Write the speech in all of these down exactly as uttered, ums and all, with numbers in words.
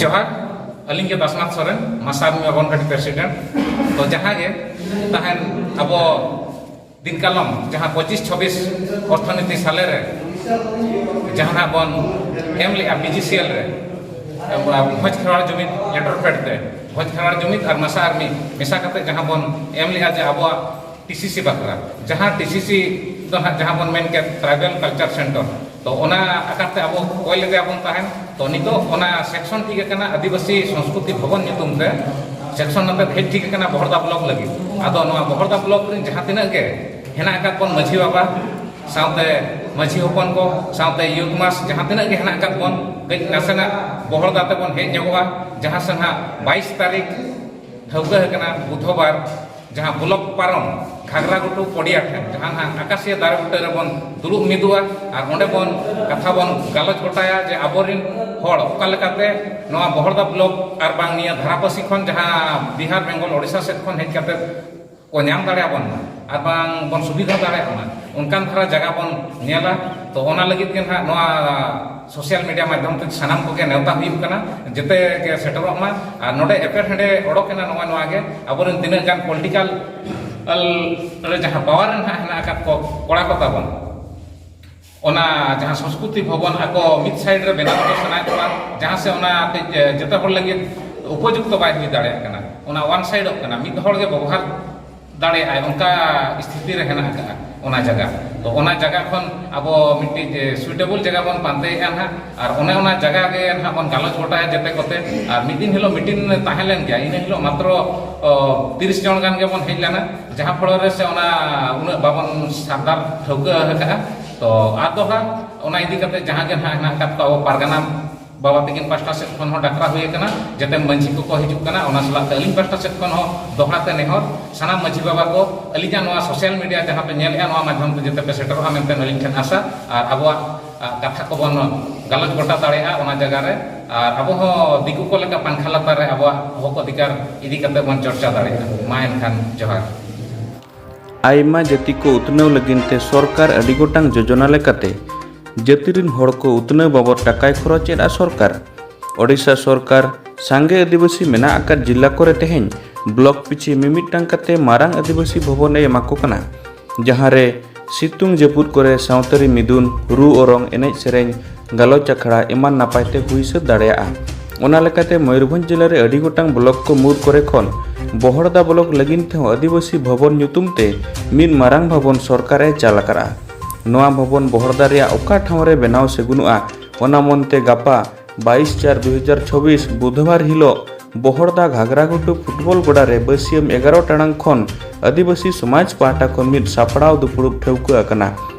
ᱡᱚᱦᱟᱨ᱾ ᱟᱹᱞᱤᱧ ᱜᱮ ᱵᱟᱥᱱᱟᱛᱷ ᱥᱚᱨᱮᱱ, ᱢᱟᱥᱟ ᱟᱨᱢᱤ ᱵᱟᱵᱚᱱ ᱜᱷᱟᱴᱤ ᱯᱨᱮᱥᱤᱰᱮᱱᱴ᱾ ᱛᱚ ᱡᱟᱦᱟᱸ ᱜᱮ ᱛᱟᱦᱮᱱ ᱟᱵᱚ ᱫᱤᱱ ᱠᱟᱞᱚᱢ ᱡᱟᱦᱟᱸ ᱯᱚᱸᱪᱤᱥ ᱪᱷᱚᱵᱵᱤᱥ ᱚᱨᱛᱷᱚᱱᱤᱛᱤ ᱥᱟᱞᱮ ᱨᱮ ᱡᱟᱦᱟᱸ ᱱᱟᱜ ᱵᱚᱱ ᱮᱢ ᱞᱮᱜᱼᱟ ᱵᱤᱡᱤᱥᱤᱮᱞ ᱨᱮ, ᱟᱵᱚ ᱵᱷᱚᱸᱡᱽ ᱠᱷᱮᱨᱣᱟᱲ ᱡᱩᱢᱤᱫ ᱞᱮᱴᱟᱨ ᱯᱮᱰ ᱛᱮ ᱵᱷᱚᱸᱡᱽ ᱠᱷᱮᱨᱣᱟᱲ ᱡᱩᱢᱤᱫ ᱟᱨ ᱢᱟᱥᱟ ᱟᱨᱢᱤ ᱢᱮᱥᱟ ᱠᱟᱛᱮ ᱡᱟᱦᱟᱸ ᱵᱚᱱ ᱮᱢ ᱞᱮᱜᱼᱟ ᱡᱮ ᱟᱵᱚᱣᱟᱜ ᱴᱤᱥᱤᱥᱤ ᱵᱟᱠᱷᱨᱟ, ᱡᱟᱦᱟᱸ ᱴᱤᱥᱤᱥᱤ ᱫᱚ ᱱᱟᱦᱟᱜ ᱡᱟᱦᱟᱸ ᱵᱚᱱ ᱢᱮᱱ ᱠᱮᱫ ᱴᱨᱟᱭᱵᱟᱞ ᱠᱟᱞᱪᱟᱨ ᱥᱮᱱᱴᱟᱨ, ᱛᱚ ᱚᱱᱟ ᱟᱠᱟᱨ ᱛᱮ ᱟᱵᱚ ᱠᱚᱭ ᱞᱮᱫᱮᱭᱟ ᱵᱚᱱ ᱛᱟᱦᱮᱸᱫ᱾ ᱛᱚ ᱱᱤᱛᱚᱜ ᱚᱱᱟ ᱥᱮᱠᱥᱚᱱ ᱴᱷᱤᱠ ᱟᱠᱟᱱᱟ ᱟᱹᱫᱤᱵᱟᱹᱥᱤ ᱥᱚᱝᱥᱠᱨᱤᱛᱤ ᱵᱷᱚᱵᱚᱱ ᱧᱩᱛᱩᱢ ᱛᱮ, ᱥᱮᱠᱥᱚᱱ ᱟᱛᱮ ᱦᱮᱡ ᱴᱷᱤᱠ ᱟᱠᱟᱱᱟ ᱵᱚᱦᱚᱲᱫᱟ ᱵᱞᱚᱠ ᱞᱟᱹᱜᱤᱫ᱾ ᱟᱫᱚ ᱱᱚᱣᱟ ᱵᱚᱦᱚᱲᱫᱟ ᱵᱞᱚᱠ ᱨᱮᱱ ᱡᱟᱦᱟᱸ ᱛᱤᱱᱟᱹᱜ ᱜᱮ ᱦᱮᱱᱟᱜ ᱟᱠᱟᱫ ᱵᱚᱱ ᱢᱟᱹᱡᱷᱤ ᱵᱟᱵᱟ, ᱥᱟᱶᱛᱮ ᱢᱟᱹᱡᱷᱤ ᱦᱚᱯᱚᱱ ᱠᱚ, ᱥᱟᱶᱛᱮ ᱭᱩᱛᱷ ᱢᱟᱥ ᱡᱟᱦᱟᱸ ᱛᱤᱱᱟᱹᱜ ᱜᱮ ᱦᱮᱱᱟᱜ ᱟᱠᱟᱫ ᱵᱚᱱ, ᱠᱟᱹᱡ ᱱᱟᱥᱮᱱᱟᱜ ᱵᱚᱦᱚᱲᱫᱟ ᱛᱮᱵᱚᱱ ᱦᱮᱡ ᱧᱚᱜᱚᱜᱼᱟ, ᱡᱟᱦᱟᱸ ᱥᱮ ᱱᱟᱦᱟᱜ ᱵᱟᱭᱤᱥ ᱛᱟᱹᱨᱤᱠᱷ ᱴᱷᱟᱹᱣᱠᱟᱹ ᱟᱠᱟᱱᱟ ᱵᱩᱫᱷᱚᱵᱟᱨ, ᱡᱟᱦᱟᱸ ᱵᱞᱚᱠ ᱯᱟᱨᱚᱢ ᱜᱷᱟᱜᱽᱨᱟ ᱜᱷᱩᱴᱩ ᱯᱚᱰᱤᱭᱟ ᱴᱷᱮᱱ ᱡᱟᱦᱟᱸ ᱱᱟᱦᱟᱜ ᱟᱠᱟᱥᱤᱭᱟ ᱫᱟᱨᱮ ᱵᱩᱴᱟᱹ ᱨᱮᱵᱚᱱ ᱫᱩᱲᱩᱵ ᱢᱤᱫᱚᱜᱼᱟ ᱟᱨ ᱚᱸᱰᱮ ᱵᱚᱱ ᱠᱟᱛᱷᱟ ᱵᱚᱱ ᱜᱟᱞᱚᱪ ᱜᱚᱴᱟᱭᱟ ᱡᱮ ᱟᱵᱚᱨᱮᱱ ᱦᱚᱲ ᱚᱠᱟ ᱞᱮᱠᱟᱛᱮ ᱱᱚᱣᱟ ᱵᱚᱦᱚᱲᱫᱟ ᱵᱞᱚᱠ ᱟᱨ ᱵᱟᱝ ᱱᱤᱭᱟᱹ ᱫᱷᱟᱨᱟᱯᱟᱹᱥᱤ ᱠᱷᱚᱱ ᱡᱟᱦᱟᱸ ᱵᱤᱦᱟᱨ, ᱵᱮᱝᱜᱚᱞ, ᱳᱰᱤᱥᱟ ᱥᱮᱫ ᱠᱷᱚᱱ ᱦᱮᱡ ᱠᱟᱛᱮ ᱠᱚ ᱧᱟᱢ ᱫᱟᱲᱮᱭᱟᱵᱚᱱ ᱢᱟ ᱟᱨ ᱵᱟᱝ ᱵᱚᱱ ᱥᱩᱵᱤᱫᱷᱟ ᱫᱟᱲᱮᱭᱟᱜ ᱢᱟ, ᱚᱱᱠᱟᱱ ᱫᱷᱟᱨᱟ ᱡᱟᱭᱜᱟ ᱵᱚᱱ ᱧᱮᱞᱟ᱾ ᱛᱚ ᱚᱱᱟ ᱞᱟᱹᱜᱤᱫ ᱜᱮ ᱱᱟᱦᱟᱜ ᱱᱚᱣᱟ ᱥᱳᱥᱟᱞ ᱢᱤᱰᱤᱭᱟ ᱢᱟᱫᱽᱫᱷᱚᱢ ᱛᱮ ᱥᱟᱱᱟᱢ ᱠᱚᱜᱮ ᱱᱮᱣᱛᱟ ᱦᱩᱭᱩᱜ ᱠᱟᱱᱟ, ᱡᱮᱛᱮ ᱜᱮ ᱥᱮᱴᱮᱨᱚᱜ ᱢᱟ᱾ ᱟᱨ ᱱᱚᱰᱮ ᱮᱯᱮᱨᱦᱮᱸᱰᱮ ᱚᱰᱚᱠ ᱮᱱᱟ ᱱᱚᱜᱼᱚᱭ ᱱᱚᱣᱟ ᱜᱮ, ᱟᱵᱚᱨᱮᱱ ᱛᱤᱱᱟᱹᱜ ᱜᱟᱱ ᱯᱚᱞᱤᱴᱤᱠᱟᱞ ᱨᱮ ᱡᱟᱦᱟᱸ ᱯᱟᱣᱟᱨ ᱨᱮ ᱱᱟᱦᱟᱜ ᱦᱮᱱᱟᱜ ᱟᱠᱟᱫ ᱠᱚ ᱠᱚᱲᱟ ᱠᱚ ᱛᱟᱵᱚᱱ, ᱚᱱᱟ ᱡᱟᱦᱟᱸ ᱥᱚᱝᱥᱠᱨᱤᱛᱤ ᱵᱷᱚᱵᱚᱱ ᱟᱠᱚ ᱢᱤᱫ ᱥᱟᱭᱤᱰ ᱨᱮ ᱵᱮᱱᱟᱣ ᱦᱚᱪᱚ ᱥᱟᱱᱟᱭᱮᱫ ᱠᱚᱣᱟ, ᱡᱟᱦᱟᱸ ᱥᱮ ᱚᱱᱟ ᱠᱟᱹᱡ, ᱮ, ᱡᱚᱛᱚ ᱦᱚᱲ ᱞᱟᱹᱜᱤᱫ ᱩᱯᱚᱡᱩᱠᱛᱚ ᱵᱟᱭ ᱦᱩᱭ ᱫᱟᱲᱮᱭᱟᱜ ᱠᱟᱱᱟ, ᱚᱱᱟ ᱚᱣᱟᱱ ᱥᱟᱭᱤᱰᱚᱜ ᱠᱟᱱᱟ, ᱢᱤᱫ ᱦᱚᱲ ᱜᱮ ᱵᱮᱵᱚᱦᱟᱨ ᱫᱟᱲᱮᱭᱟᱜᱼᱟᱭ, ᱚᱱᱠᱟ ᱥᱛᱷᱤᱛᱤ ᱨᱮ ᱦᱮᱱᱟᱜ ᱟᱠᱟᱫᱼᱟ ᱚᱱᱟ ᱡᱟᱭᱜᱟ᱾ ᱛᱚ ᱚᱱᱟ ᱡᱟᱭᱜᱟ ᱠᱷᱚᱱ ᱟᱵᱚ ᱢᱤᱫᱴᱤᱡ, ᱮ, ᱥᱩᱭᱴᱮᱵᱚᱞ ᱡᱟᱭᱜᱟ ᱵᱚᱱ ᱯᱟᱱᱛᱮᱭᱮᱫᱼᱟ ᱱᱟᱦᱟᱜ, ᱟᱨ ᱚᱱᱮ ᱚᱱᱟ ᱡᱟᱭᱜᱟ ᱜᱮ ᱱᱟᱦᱟᱜ ᱵᱚᱱ ᱜᱟᱞᱚᱪ ᱜᱚᱴᱟᱭᱟ ᱡᱮᱛᱮ ᱠᱚᱛᱮ᱾ ᱟᱨ ᱢᱤᱫ ᱫᱤᱱ ᱦᱤᱞᱳᱜ ᱢᱤᱴᱤᱝ ᱛᱟᱦᱮᱸ ᱞᱮᱱ ᱜᱮᱭᱟ, ᱤᱱᱟᱹ ᱦᱤᱞᱳᱜ ᱢᱟᱛᱨᱚ, ᱚ, ᱛᱤᱨᱤᱥ ᱡᱚᱱ ᱜᱟᱱ ᱜᱮᱵᱚᱱ ᱦᱮᱡ ᱞᱮᱱᱟ, ᱡᱟᱦᱟᱸ ᱯᱷᱚᱲᱚ ᱨᱮ ᱥᱮ ᱚᱱᱟ ᱩᱱᱟᱹᱜ ᱵᱟᱵᱚᱱ ᱥᱟᱨᱫᱟᱨ ᱴᱷᱟᱹᱣᱠᱟᱹ ᱟᱠᱟᱫᱼᱟ᱾ ᱛᱚ ᱟᱨ ᱫᱚᱦᱲᱟ ᱚᱱᱟ ᱤᱫᱤ ᱠᱟᱛᱮ ᱡᱟᱦᱟᱸ ᱜᱮ ᱱᱟᱦᱟᱜ ᱦᱮᱱᱟᱜ ᱟᱠᱟᱫ ᱠᱚᱣᱟ ᱟᱵᱚ ᱯᱟᱨᱜᱟᱱᱟ ᱵᱟᱵᱟ ᱛᱟᱹᱠᱤᱱ ᱯᱟᱥᱴᱟ ᱥᱮᱫ ᱠᱷᱚᱱ ᱦᱚᱸ ᱰᱟᱠᱨᱟ ᱦᱩᱭ ᱟᱠᱟᱱᱟ, ᱡᱟᱛᱮ ᱢᱟᱹᱡᱷᱤ ᱠᱚᱠᱚ ᱦᱤᱡᱩᱜ ᱠᱟᱱᱟ, ᱚᱱᱟ ᱥᱟᱞᱟᱜ ᱛᱮ ᱟᱹᱞᱤᱧ ᱯᱟᱥᱴᱟ ᱥᱮᱫ ᱠᱷᱚᱱ ᱦᱚᱸ ᱫᱚᱦᱲᱟ ᱛᱮ ᱱᱮᱦᱚᱨ, ᱥᱟᱱᱟᱢ ᱢᱟᱹᱡᱷᱤ ᱵᱟᱵᱟ ᱠᱚ ᱟᱹᱞᱤᱧᱟᱜ ᱱᱚᱣᱟ ᱥᱳᱥᱟᱞ ᱢᱤᱰᱤᱭᱟ ᱡᱟᱦᱟᱸ ᱯᱮ ᱧᱮᱞᱮᱫᱼᱟ, ᱱᱚᱣᱟ ᱢᱟᱫᱽᱫᱷᱚᱢ ᱛᱮ ᱡᱟᱛᱮ ᱯᱮ ᱥᱮᱴᱮᱨᱚᱜᱼᱟ ᱢᱮᱱᱛᱮ ᱟᱹᱞᱤᱧ ᱴᱷᱮᱱ ᱟᱥᱟ, ᱟᱨ ᱟᱵᱚᱣᱟᱜ, ᱟ, ᱠᱟᱛᱷᱟ ᱠᱚᱵᱚᱱ ᱜᱟᱞᱚᱪ ᱜᱚᱴᱟ ᱫᱟᱲᱮᱭᱟᱜᱼᱟ ᱚᱱᱟ ᱡᱟᱭᱜᱟ ᱨᱮ, ᱟᱨ ᱟᱵᱚ ᱦᱚᱸ ᱫᱤᱠᱩ ᱠᱚ ᱞᱮᱠᱟ ᱯᱟᱝᱠᱷᱟ ᱞᱟᱛᱟᱨ ᱨᱮ ᱟᱵᱚᱣᱟᱜ ᱦᱚᱠ ᱚᱫᱷᱤᱠᱟᱨ ᱤᱫᱤ ᱠᱟᱛᱮ ᱵᱚᱱ ᱪᱚᱨᱪᱟ ᱫᱟᱲᱮᱭᱟᱜᱼᱟ᱾ ᱢᱟ ᱮᱱᱠᱷᱟᱱ ᱡᱚᱦᱟᱨ᱾ ᱟᱭᱢᱟ ᱡᱟᱹᱛᱤ ᱠᱚ ᱩᱛᱱᱟᱹᱣ ᱞᱟᱹᱜᱤᱫ ᱛᱮ ᱥᱚᱨᱠᱟᱨ ᱟᱹᱰᱤ ᱜᱚᱴᱟᱝ ᱡᱳᱡᱚᱱᱟ ᱞᱮᱠᱟᱛᱮ ᱡᱟᱹᱛᱤ ᱨᱤᱱ ᱦᱚᱲ ᱠᱚ ᱩᱛᱱᱟᱹᱣ ᱵᱟᱵᱚᱫ ᱴᱟᱠᱟᱭ ᱠᱷᱚᱨᱚᱪ ᱮᱫᱼᱟ ᱥᱚᱨᱠᱟᱨ᱾ ᱳᱰᱤᱥᱟ ᱥᱚᱨᱠᱟᱨ ᱥᱟᱸᱜᱮ ᱟᱹᱫᱤᱵᱟᱹᱥᱤ ᱢᱮᱱᱟᱜ ᱟᱠᱟᱫ ᱡᱤᱞᱟ ᱠᱚᱨᱮ ᱛᱮᱦᱮᱧ ᱵᱞᱚᱠ ᱯᱤᱪᱷᱤ ᱢᱤᱢᱤᱫᱴᱟᱝ ᱠᱟᱛᱮ ᱢᱟᱨᱟᱝ ᱟᱹᱫᱤᱵᱟᱹᱥᱤ ᱵᱷᱚᱵᱚᱱ ᱮ ᱮᱢᱟ ᱠᱚ ᱠᱟᱱᱟ, ᱡᱟᱦᱟᱸ ᱨᱮ ᱥᱤᱛᱩᱝ ᱡᱟᱹᱯᱩᱫ ᱠᱚᱨᱮ ᱥᱟᱶᱛᱟᱹᱨᱤ ᱢᱤᱫᱩᱱ, ᱨᱩ ᱚᱨᱚᱝ, ᱮᱱᱮᱡ ᱥᱮᱨᱮᱧ, ᱜᱟᱞᱚᱪ ᱟᱠᱷᱲᱟ ᱮᱢᱟᱱ ᱱᱟᱯᱟᱭ ᱛᱮ ᱦᱩᱭ ᱥᱟᱹᱛ ᱫᱟᱲᱮᱭᱟᱜᱼᱟ᱾ ᱚᱱᱟ ᱞᱮᱠᱟᱛᱮ ᱢᱚᱭᱩᱨᱵᱷᱚᱸᱡᱽ ᱡᱤᱞᱟᱹ ᱨᱮ ᱟᱹᱰᱤ ᱜᱚᱴᱟᱝ ᱵᱞᱚᱠ ᱠᱚ ᱢᱩᱫᱽ ᱠᱚᱨᱮ ᱠᱷᱚᱱ ᱵᱚᱦᱚᱲᱫᱟ ᱵᱞᱚᱠ ᱞᱟᱹᱜᱤᱫ ᱛᱮᱦᱚᱸ ᱟᱹᱫᱤᱵᱟᱹᱥᱤ ᱵᱷᱚᱵᱚᱱ ᱧᱩᱛᱩᱢ ᱛᱮ ᱢᱤᱫ ᱢᱟᱨᱟᱝ ᱵᱷᱚᱵᱚᱱ ᱥᱚᱨᱠᱟᱨ ᱮ ᱪᱟᱞ ᱟᱠᱟᱫᱼᱟ᱾ ᱱᱚᱣᱟ ᱵᱷᱚᱵᱚᱱ ᱵᱚᱦᱚᱲᱫᱟ ᱨᱮᱭᱟᱜ ᱚᱠᱟ ᱴᱷᱟᱶ ᱨᱮ ᱵᱮᱱᱟᱣ ᱥᱟᱹᱜᱩᱱᱚᱜᱼᱟ, ᱚᱱᱟ ᱢᱚᱱᱛᱮ ᱜᱟᱯᱟ ᱵᱟᱭᱤᱥ ᱪᱟᱨ ᱫᱩ ᱦᱟᱡᱟᱨ ᱪᱷᱚᱵᱵᱤᱥ ᱵᱩᱫᱷᱵᱟᱨ ᱦᱤᱞᱳᱜ ᱵᱚᱦᱚᱲᱫᱟ ᱜᱷᱟᱜᱽᱨᱟ ᱜᱷᱩᱴᱩ ᱯᱷᱩᱴᱵᱚᱞ ᱜᱚᱰᱟ ᱨᱮ ᱵᱟᱹᱥᱭᱟᱹᱢ ᱮᱜᱟᱨᱚ ᱴᱟᱲᱟᱝ ᱠᱷᱚᱱ ᱟᱹᱫᱤᱵᱟᱹᱥᱤ ᱥᱚᱢᱟᱡᱽ ᱯᱟᱦᱴᱟ ᱠᱷᱚᱱ ᱢᱤᱫ ᱥᱟᱯᱲᱟᱣ ᱫᱩᱯᱲᱩᱵ ᱴᱷᱟᱹᱣᱠᱟᱹ ᱟᱠᱟᱱᱟ᱾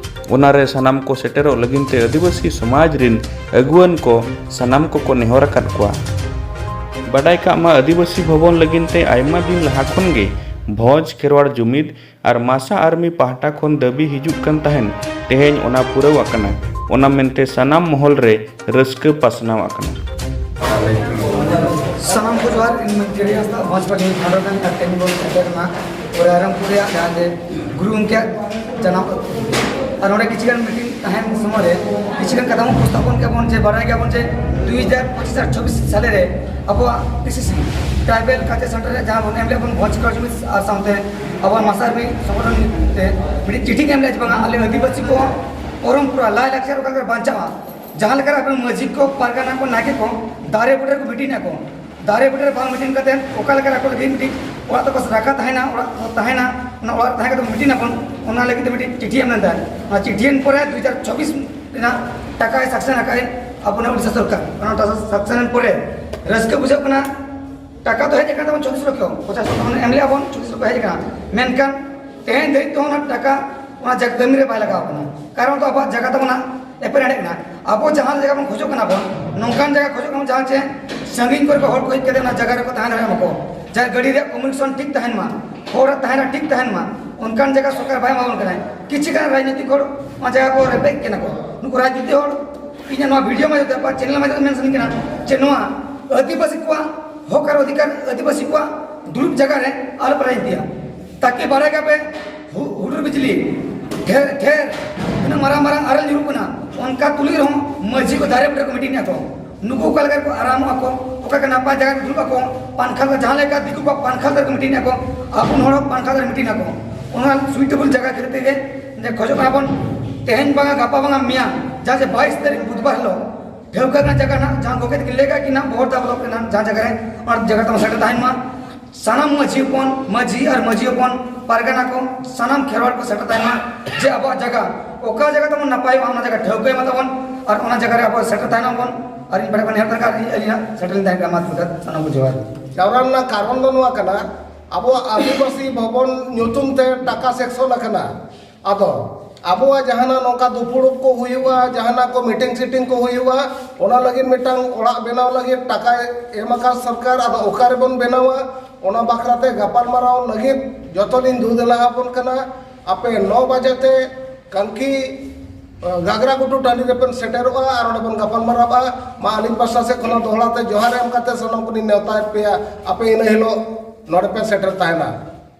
ᱚᱱᱟ ᱨᱮ ᱥᱟᱱᱟᱢ ᱠᱚ ᱥᱮᱴᱮᱨᱚᱜ ᱞᱟᱹᱜᱤᱫ ᱛᱮ ᱟᱹᱫᱤᱵᱟᱹᱥᱤ ᱥᱚᱢᱟᱡᱽ ᱨᱤᱱ ᱟᱹᱜᱩᱣᱟᱹᱱ ᱠᱚ ᱥᱟᱱᱟᱢ ᱠᱚᱠᱚ ᱱᱮᱦᱚᱨ ᱟᱠᱟᱫ ᱠᱚᱣᱟ᱾ ᱵᱟᱰᱟᱭ ᱠᱟᱜ ᱢᱟ, ᱟᱹᱫᱤᱵᱟᱹᱥᱤ ᱵᱷᱚᱵᱚᱱ ᱞᱟᱹᱜᱤᱫ ᱛᱮ ᱟᱭᱢᱟ ᱫᱤᱱ ᱞᱟᱦᱟ ᱠᱷᱚᱱ ᱜᱮ ᱵᱷᱚᱸᱡᱽ ᱠᱷᱮᱨᱣᱟᱲ ᱡᱩᱢᱤᱫ ᱟᱨ ᱢᱟᱥᱟ ᱟᱨᱢᱤ ᱯᱟᱦᱴᱟ ᱠᱷᱚᱱ ᱫᱟᱹᱵᱤ ᱦᱤᱡᱩᱜ ᱠᱟᱱ ᱛᱟᱦᱮᱱ, ᱛᱮᱦᱮᱧ ᱚᱱᱟ ᱯᱩᱨᱟᱹᱣ ᱟᱠᱟᱱᱟ᱾ ᱚᱱᱟ ᱢᱮᱱᱛᱮ ᱥᱟᱱᱟᱢ ᱢᱚᱦᱚᱞ ᱨᱮ ᱨᱟᱹᱥᱠᱟᱹ ᱯᱟᱥᱱᱟᱣ ᱟᱠᱟᱱᱟ᱾ ᱥᱟᱱᱟᱢ ᱠᱚ ᱡᱚᱦᱟᱨ᱾ ᱤᱧ ᱢᱚᱧᱡᱩᱨᱤ ᱦᱟᱸᱥᱫᱟ, ᱵᱷᱚᱸᱡᱽ ᱯᱟᱹᱴᱤ ᱯᱷᱟᱣᱩᱱᱰᱟᱨ ᱠᱟᱱᱟ ᱟᱨ ᱛᱮᱦᱮᱧ ᱵᱚᱱ ᱥᱮᱴᱮᱨ ᱮᱱᱟ ᱨᱟᱭᱨᱚᱝᱯᱩᱨ ᱨᱮᱭᱟᱜ ᱡᱟᱦᱟᱸ ᱡᱮ ᱜᱩᱨᱩ ᱜᱚᱢᱠᱮᱭᱟᱜ ᱡᱟᱱᱟᱢ ᱟᱹᱛᱩ᱾ ᱟᱨ ᱱᱚᱰᱮ ᱠᱤᱪᱷᱩ ᱜᱟᱱ ᱢᱤᱴᱤᱝ ᱛᱟᱦᱮᱱ ᱥᱚᱢᱚᱭ ᱨᱮ ᱠᱤᱪᱷᱩ ᱜᱟᱱ ᱠᱟᱛᱷᱟ ᱵᱚᱱ ᱩᱯᱚᱥᱛᱷᱟᱯᱚᱱ ᱠᱮᱫᱟ ᱵᱚᱱ ᱡᱮ ᱵᱟᱲᱟᱭ ᱜᱮᱭᱟᱵᱚᱱ ᱡᱮ ᱫᱩᱭ ᱦᱟᱡᱟᱨ ᱯᱚᱸᱪᱤᱥ ᱟᱨ ᱪᱷᱚᱵᱵᱤᱥ ᱥᱟᱞᱮ ᱨᱮ ᱟᱵᱚᱣᱟᱜ ᱴᱤᱥᱤᱥᱤ ᱴᱨᱟᱭᱵᱮᱞ ᱠᱟᱞᱪᱟᱨ ᱥᱮᱱᱴᱟᱨ ᱨᱮ ᱡᱟᱦᱟᱸ ᱵᱚᱱ ᱮᱢ ᱞᱮᱫ ᱵᱚᱱ ᱵᱷᱚᱸᱡᱽ ᱠᱷᱮᱨᱣᱟᱲ ᱡᱩᱢᱤᱫ ᱟᱨ ᱥᱟᱶᱛᱮ ᱟᱵᱚᱣᱟᱜ ᱢᱟᱥᱟ ᱟᱨᱢᱤ ᱥᱚᱝᱜᱚᱴᱷᱚᱱ ᱛᱮ ᱢᱤᱫᱴᱤᱡ ᱪᱤᱴᱷᱤ ᱮᱢ ᱞᱮᱫ ᱡᱮ ᱵᱟᱝᱟ ᱟᱞᱮ ᱟᱹᱫᱤᱵᱟᱹᱥᱤ ᱠᱚ ᱯᱚᱨᱚᱢᱯᱚᱨᱟ ᱞᱟᱭ ᱞᱟᱠᱪᱟᱨ ᱚᱠᱟ ᱞᱮᱠᱟ ᱵᱟᱧᱪᱟᱜᱼᱟ, ᱡᱟᱦᱟᱸ ᱞᱮᱠᱟ ᱟᱵᱚ ᱢᱟᱹᱡᱷᱤ ᱠᱚ, ᱯᱟᱨᱜᱟᱱᱟ ᱠᱚ, ᱱᱟᱭᱠᱮ ᱠᱚ ᱫᱟᱨᱮ ᱵᱩᱴᱟᱹ ᱨᱮᱠᱚ ᱢᱤᱴᱤᱝ ᱟᱠᱚ᱾ ᱫᱟᱨᱮ ᱵᱩᱴᱟᱹ ᱨᱮ ᱵᱟᱝ ᱢᱤᱴᱤᱝ ᱠᱟᱛᱮ ᱚᱠᱟ ᱞᱮᱠᱟ ᱟᱠᱚ ᱞᱟᱹᱜᱤᱫ ᱢᱤᱫᱴᱤᱡ ᱚᱲᱟᱜ ᱛᱟᱠᱚ ᱨᱟᱠᱷᱟ ᱛᱟᱦᱮᱱᱟ, ᱚᱲᱟᱜ ᱛᱟᱦᱮᱱᱟ, ᱚᱱᱟ ᱚᱲᱟᱜ ᱨᱮ ᱛᱟᱦᱮᱸ ᱠᱟᱛᱮ ᱢᱤᱴᱤᱝ ᱟᱵᱚᱱ, ᱚᱱᱟ ᱞᱟᱹᱜᱤᱫ ᱛᱮ ᱢᱤᱫᱴᱤᱡ ᱪᱤᱴᱷᱤ ᱮᱢ ᱞᱮᱱ ᱛᱟᱦᱮᱸᱫ᱾ ᱚᱱᱟ ᱪᱤᱴᱷᱤ ᱮᱢ ᱯᱚᱨᱮ ᱫᱩ ᱦᱟᱡᱟᱨ ᱪᱷᱚᱵᱵᱤᱥ ᱨᱮᱱᱟᱜ ᱴᱟᱠᱟᱭ ᱥᱟᱝᱥᱚᱱ ᱟᱠᱟᱫ ᱟᱵᱚᱱᱟᱜ ᱩᱲᱤᱥᱥᱟ ᱥᱚᱨᱠᱟᱨ᱾ ᱚᱱᱟ ᱴᱟᱠᱟ ᱥᱟᱝᱥᱚᱱ ᱯᱚᱨᱮ ᱨᱟᱹᱥᱠᱟᱹ ᱵᱩᱡᱷᱟᱹᱜ ᱠᱟᱱᱟ᱾ ᱴᱟᱠᱟ ᱫᱚ ᱦᱮᱡ ᱟᱠᱟᱱ ᱛᱟᱵᱚᱱ ᱪᱷᱚᱛᱨᱤᱥ ᱞᱚᱠᱷᱚ ᱯᱚᱧᱪᱟᱥ ᱞᱚᱠᱷᱚ ᱢᱟᱱᱮ ᱮᱢ ᱞᱮᱜᱼᱟ ᱵᱚᱱ, ᱪᱷᱚᱛᱨᱤᱥ ᱞᱚᱠᱷᱚ ᱦᱮᱡ ᱟᱠᱟᱱᱟ᱾ ᱢᱮᱱᱠᱷᱟᱱ ᱛᱮᱦᱮᱧ ᱫᱷᱟᱹᱨᱤᱡ ᱛᱮᱦᱚᱸ ᱚᱱᱟ ᱴᱟᱠᱟ ᱚᱱᱟ ᱡᱟᱭᱜᱟ ᱠᱟᱹᱢᱤ ᱨᱮ ᱵᱟᱭ ᱞᱟᱜᱟᱣ ᱠᱟᱱᱟ᱾ ᱠᱟᱨᱚᱱ ᱫᱚ ᱟᱵᱚᱣᱟᱜ ᱡᱟᱭᱜᱟ ᱛᱟᱵᱚᱱ ᱮᱯᱮᱨ ᱦᱮᱸᱰᱮᱡ ᱠᱟᱱᱟ᱾ ᱟᱵᱚ ᱡᱟᱦᱟᱸ ᱡᱟᱭᱜᱟ ᱵᱚᱱ ᱠᱷᱚᱡᱚᱜ ᱠᱟᱱᱟ ᱵᱚᱱ, ᱱᱚᱝᱠᱟᱱ ᱡᱟᱭᱜᱟ ᱠᱷᱚᱡᱚᱜ ᱠᱟᱱᱟ ᱵᱚᱱ ᱡᱟᱦᱟᱸ ᱪᱮ ᱥᱟᱺᱜᱤᱧ ᱠᱚᱨᱮ ᱠᱚ ᱦᱚᱲ ᱠᱚ ᱦᱮᱡ ᱠᱟᱛᱮ ᱚᱱᱟ ᱡᱟᱭᱜᱟ ᱨᱮᱠᱚ ᱛᱟᱦᱮᱸ ᱫᱟᱲᱮᱭᱟᱜ ᱢᱟᱠᱚ, ᱡᱟᱦᱟᱸ ᱜᱟᱹᱰᱤ ᱨᱮᱭᱟᱜ ᱠᱚᱢᱤᱭᱩᱱᱤᱠᱮᱥᱚᱱ ᱴᱷᱤᱠ ᱛᱟᱦᱮᱱ ᱢᱟ, ᱦᱚᱲᱟᱜ ᱛᱟᱦᱮᱱ ᱨᱮᱭᱟᱜ ᱴᱷᱤᱠ ᱛᱟᱦᱮᱱ ᱢᱟ᱾ ᱚᱱᱠᱟᱱ ᱡᱟᱭᱜᱟ ᱥᱚᱨᱠᱟᱨ ᱵᱟᱭ ᱮᱢᱟ ᱵᱚᱱ ᱠᱟᱱᱟ᱾ ᱠᱤᱪᱷᱩ ᱜᱟᱱ ᱨᱟᱡᱽᱱᱤᱛᱤᱠ ᱦᱚᱲ ᱚᱱᱟ ᱡᱟᱭᱜᱟ ᱠᱚ ᱨᱮᱯᱮᱡ ᱠᱟᱱᱟ ᱠᱚ᱾ ᱱᱩᱠᱩ ᱨᱟᱡᱽᱱᱤᱛᱤ ᱦᱚᱲ ᱤᱧᱟᱹᱜ ᱱᱚᱣᱟ ᱵᱷᱤᱰᱤᱭᱳ ᱢᱟᱫᱽᱫᱷᱚᱢ ᱛᱮ ᱟᱯᱟᱛ ᱪᱮᱱᱮᱞ ᱢᱟᱫᱽᱫᱷᱚᱢ ᱛᱮ ᱢᱮᱱ ᱥᱟᱱᱟᱧ ᱠᱟᱱᱟ ᱡᱮ ᱱᱚᱣᱟ ᱟᱹᱫᱤᱵᱟᱹᱥᱤ ᱠᱚᱣᱟᱜ ᱦᱚᱠ ᱟᱨ ᱚᱫᱷᱤᱠᱟᱨ, ᱟᱹᱫᱤᱵᱟᱹᱥᱤ ᱠᱚᱣᱟᱜ ᱫᱩᱲᱩᱵ ᱡᱟᱭᱜᱟ ᱨᱮ ᱟᱞᱚᱯᱮ ᱨᱟᱡᱽᱱᱤᱛᱤᱭᱟ᱾ ᱛᱟᱠᱤ ᱵᱟᱲᱟᱭ ᱜᱮᱭᱟᱯᱮ ᱦᱩ-, ᱦᱩᱰᱩᱨ ᱵᱤᱡᱽᱞᱤ ᱰᱷᱮᱨ ᱰᱷᱮᱨ ᱛᱤᱱᱟᱹᱜ ᱢᱟᱨᱟᱝ ᱢᱟᱨᱟᱝ ᱟᱨᱮᱞ ᱧᱩᱨᱩᱜ ᱠᱟᱱᱟ, ᱚᱱᱠᱟ ᱛᱩᱞᱩᱡ ᱨᱮᱦᱚᱸ ᱢᱟᱹᱡᱷᱤ ᱠᱚ ᱫᱟᱨᱮ ᱵᱩᱴᱟᱹ ᱨᱮᱠᱚ ᱢᱤᱴᱤᱝ ᱮᱫᱟ ᱠᱚ᱾ ᱱᱩᱠᱩ ᱚᱠᱟ ᱞᱮᱠᱟ ᱠᱚ ᱟᱨᱟᱢᱚᱜ ᱟᱠᱚ, ᱚᱠᱟ ᱠᱚ ᱱᱟᱯᱟᱭ ᱡᱟᱭᱜᱟ ᱨᱮ ᱫᱩᱲᱩᱵ ᱟᱠᱚ, ᱯᱟᱱᱠᱷᱟ ᱠᱚ ᱡᱟᱦᱟᱸ ᱞᱮᱠᱟ ᱫᱤᱠᱩ ᱠᱚᱣᱟᱜ ᱯᱟᱱᱠᱷᱟ ᱫᱟᱨᱮ ᱠᱚ ᱢᱤᱫᱴᱤᱱ ᱟᱠᱚ, ᱟᱵᱚ ᱦᱚᱲ ᱦᱚᱸ ᱯᱟᱱᱠᱷᱟ ᱫᱟᱨᱮ ᱢᱤᱫᱴᱤᱱ ᱟᱠᱚ, ᱚᱱᱟ ᱥᱩᱭᱴᱮᱵᱚᱞ ᱡᱟᱭᱜᱟ ᱠᱷᱟᱹᱛᱤᱨ ᱛᱮᱜᱮ ᱡᱮ ᱠᱷᱚᱡᱚᱜ ᱠᱟᱱᱟ ᱵᱚᱱ ᱛᱮᱦᱮᱧ ᱵᱟᱝᱟ ᱜᱟᱯᱟ ᱵᱟᱝᱟ ᱢᱮᱭᱟᱝ ᱡᱟᱦᱟᱸ ᱡᱮ ᱵᱟᱭᱤᱥ ᱛᱟᱹᱨᱤᱠᱷ ᱵᱩᱫᱷᱵᱟᱨ ᱦᱤᱞᱳᱜ ᱴᱷᱟᱹᱣᱠᱟᱹ ᱨᱮᱱᱟᱜ ᱡᱟᱭᱜᱟ ᱱᱟᱜ ᱡᱟᱦᱟᱸ ᱜᱚᱢᱠᱮ ᱛᱟᱹᱠᱤᱱ ᱞᱟᱹᱭ ᱠᱟᱜ ᱠᱤᱱᱟ ᱵᱚᱦᱚᱲᱫᱟ ᱵᱞᱚᱠ ᱨᱮᱱᱟᱜ ᱡᱟᱦᱟᱸ ᱡᱟᱭᱜᱟ ᱨᱮ ᱚᱱᱟ ᱡᱟᱭᱜᱟ ᱛᱟᱵᱚᱱ ᱥᱮᱴᱮᱨ ᱛᱟᱦᱮᱱ ᱢᱟ᱾ ᱥᱟᱱᱟᱢ ᱢᱟᱹᱡᱷᱤ ᱦᱚᱯᱚᱱ, ᱢᱟᱹᱡᱷᱤ ᱟᱨ ᱢᱟᱹᱡᱷᱤ ᱦᱚᱯᱚᱱ ᱯᱟᱨᱜᱟᱱᱟ ᱠᱚ, ᱥᱟᱱᱟᱢ ᱠᱷᱮᱨᱣᱟᱲ ᱠᱚ ᱥᱮᱴᱮᱨ ᱛᱟᱦᱮᱱ ᱢᱟ ᱡᱮ ᱟᱵᱚᱣᱟᱜ ᱡᱟᱭᱜᱟ ᱚᱠᱟ ᱡᱟᱭᱜᱟ ᱛᱟᱵᱚᱱ ᱱᱟᱯᱟᱭᱚᱜᱼᱟ ᱚᱱᱟ ᱡᱟᱭᱜᱟ ᱴᱷᱟᱹᱣᱠᱟᱹᱭ ᱢᱟ ᱛᱟᱵᱚᱱ ᱟᱨ ᱚᱱᱟ ᱡᱟᱭᱜᱟ ᱨᱮ ᱟᱵᱚ ᱥᱮᱴᱮᱨ ᱛᱟᱦᱮᱱᱟ ᱵᱚᱱ᱾ ᱟᱨ ᱤᱧ ᱯᱟᱦᱴᱟ ᱠᱷᱚᱱ ᱱᱮᱦᱚᱨ ᱫᱚᱨᱠᱟᱨ ᱤᱧ ᱟᱹᱞᱤᱧᱟᱜ ᱥᱮᱴᱮᱨ ᱞᱤᱧ ᱛᱟᱦᱮᱱ ᱠᱟᱱᱟ᱾ ᱢᱟ ᱛᱚᱵᱮ ᱥᱟᱱᱟᱢ ᱠᱚ ᱡᱚᱦᱟᱨ᱾ ᱡᱟᱣᱨᱟ ᱨᱮᱱᱟᱜ ᱠᱟᱨᱚᱱ ᱫᱚ ᱱᱚᱣᱟ ᱠᱟᱱᱟ, ᱟᱵᱚᱣᱟᱜ ᱟᱹᱫᱤᱵᱟᱹᱥᱤ ᱵᱷᱚᱵᱚᱱ ᱧᱩᱛᱩᱢ ᱛᱮ ᱴᱟᱠᱟ ᱥᱮᱠᱥᱚᱱ ᱟᱠᱟᱱᱟ᱾ ᱟᱫᱚ ᱟᱵᱚᱣᱟᱜ ᱡᱟᱦᱟᱱᱟᱜ ᱱᱚᱝᱠᱟ ᱫᱩᱯᱩᱲᱩᱵ ᱠᱚ ᱦᱩᱭᱩᱜᱼᱟ, ᱡᱟᱦᱟᱱᱟᱜ ᱠᱚ ᱢᱤᱴᱤᱝ ᱥᱤᱴᱤᱝ ᱠᱚ ᱦᱩᱭᱩᱜᱼᱟ, ᱚᱱᱟ ᱞᱟᱹᱜᱤᱫ ᱢᱤᱫᱴᱟᱝ ᱚᱲᱟᱜ ᱵᱮᱱᱟᱣ ᱞᱟᱹᱜᱤᱫ ᱴᱟᱠᱟᱭ ᱮᱢ ᱟᱠᱟᱫ ᱥᱚᱨᱠᱟᱨ᱾ ᱟᱫᱚ ᱚᱠᱟ ᱨᱮᱵᱚᱱ ᱵᱮᱱᱟᱣᱟ, ᱚᱱᱟ ᱵᱟᱠᱷᱨᱟᱛᱮ ᱜᱟᱯᱟᱞᱢᱟᱨᱟᱣ ᱞᱟᱹᱜᱤᱫ ᱡᱚᱛᱚ ᱞᱤᱧ ᱫᱩ ᱫᱮᱞᱟ ᱟᱵᱚᱱ ᱠᱟᱱᱟ᱾ ᱟᱯᱮ ᱱᱚ ᱵᱟᱡᱮ ᱛᱮ ᱠᱟᱝᱠᱤ ᱜᱟᱜᱽᱨᱟ ᱜᱷᱩᱴᱩ ᱴᱟᱺᱰᱤ ᱨᱮᱵᱮᱱ ᱥᱮᱴᱮᱨᱚᱜᱼᱟ ᱟᱨ ᱚᱸᱰᱮ ᱵᱚᱱ ᱜᱟᱯᱟᱞᱢᱟᱨᱟᱣᱟ᱾ ᱢᱟ ᱟᱹᱞᱤᱧ ᱯᱟᱥᱴᱟ ᱥᱮᱫ ᱠᱷᱚᱱ ᱫᱚᱦᱲᱟ ᱛᱮ ᱡᱚᱦᱟᱨ ᱮᱢ ᱠᱟᱛᱮ ᱥᱟᱱᱟᱢ ᱠᱚᱞᱤᱧ ᱱᱮᱣᱛᱟᱭᱮᱫ ᱯᱮᱭᱟ, ᱟᱯᱮ ᱤᱱᱟᱹ ᱦᱤᱞᱳᱜ ᱱᱚᱰᱮ ᱯᱮ ᱥᱮᱴᱮᱨ ᱛᱟᱦᱮᱱᱟ᱾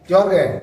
ᱡᱚᱦᱟᱨ ᱜᱮ᱾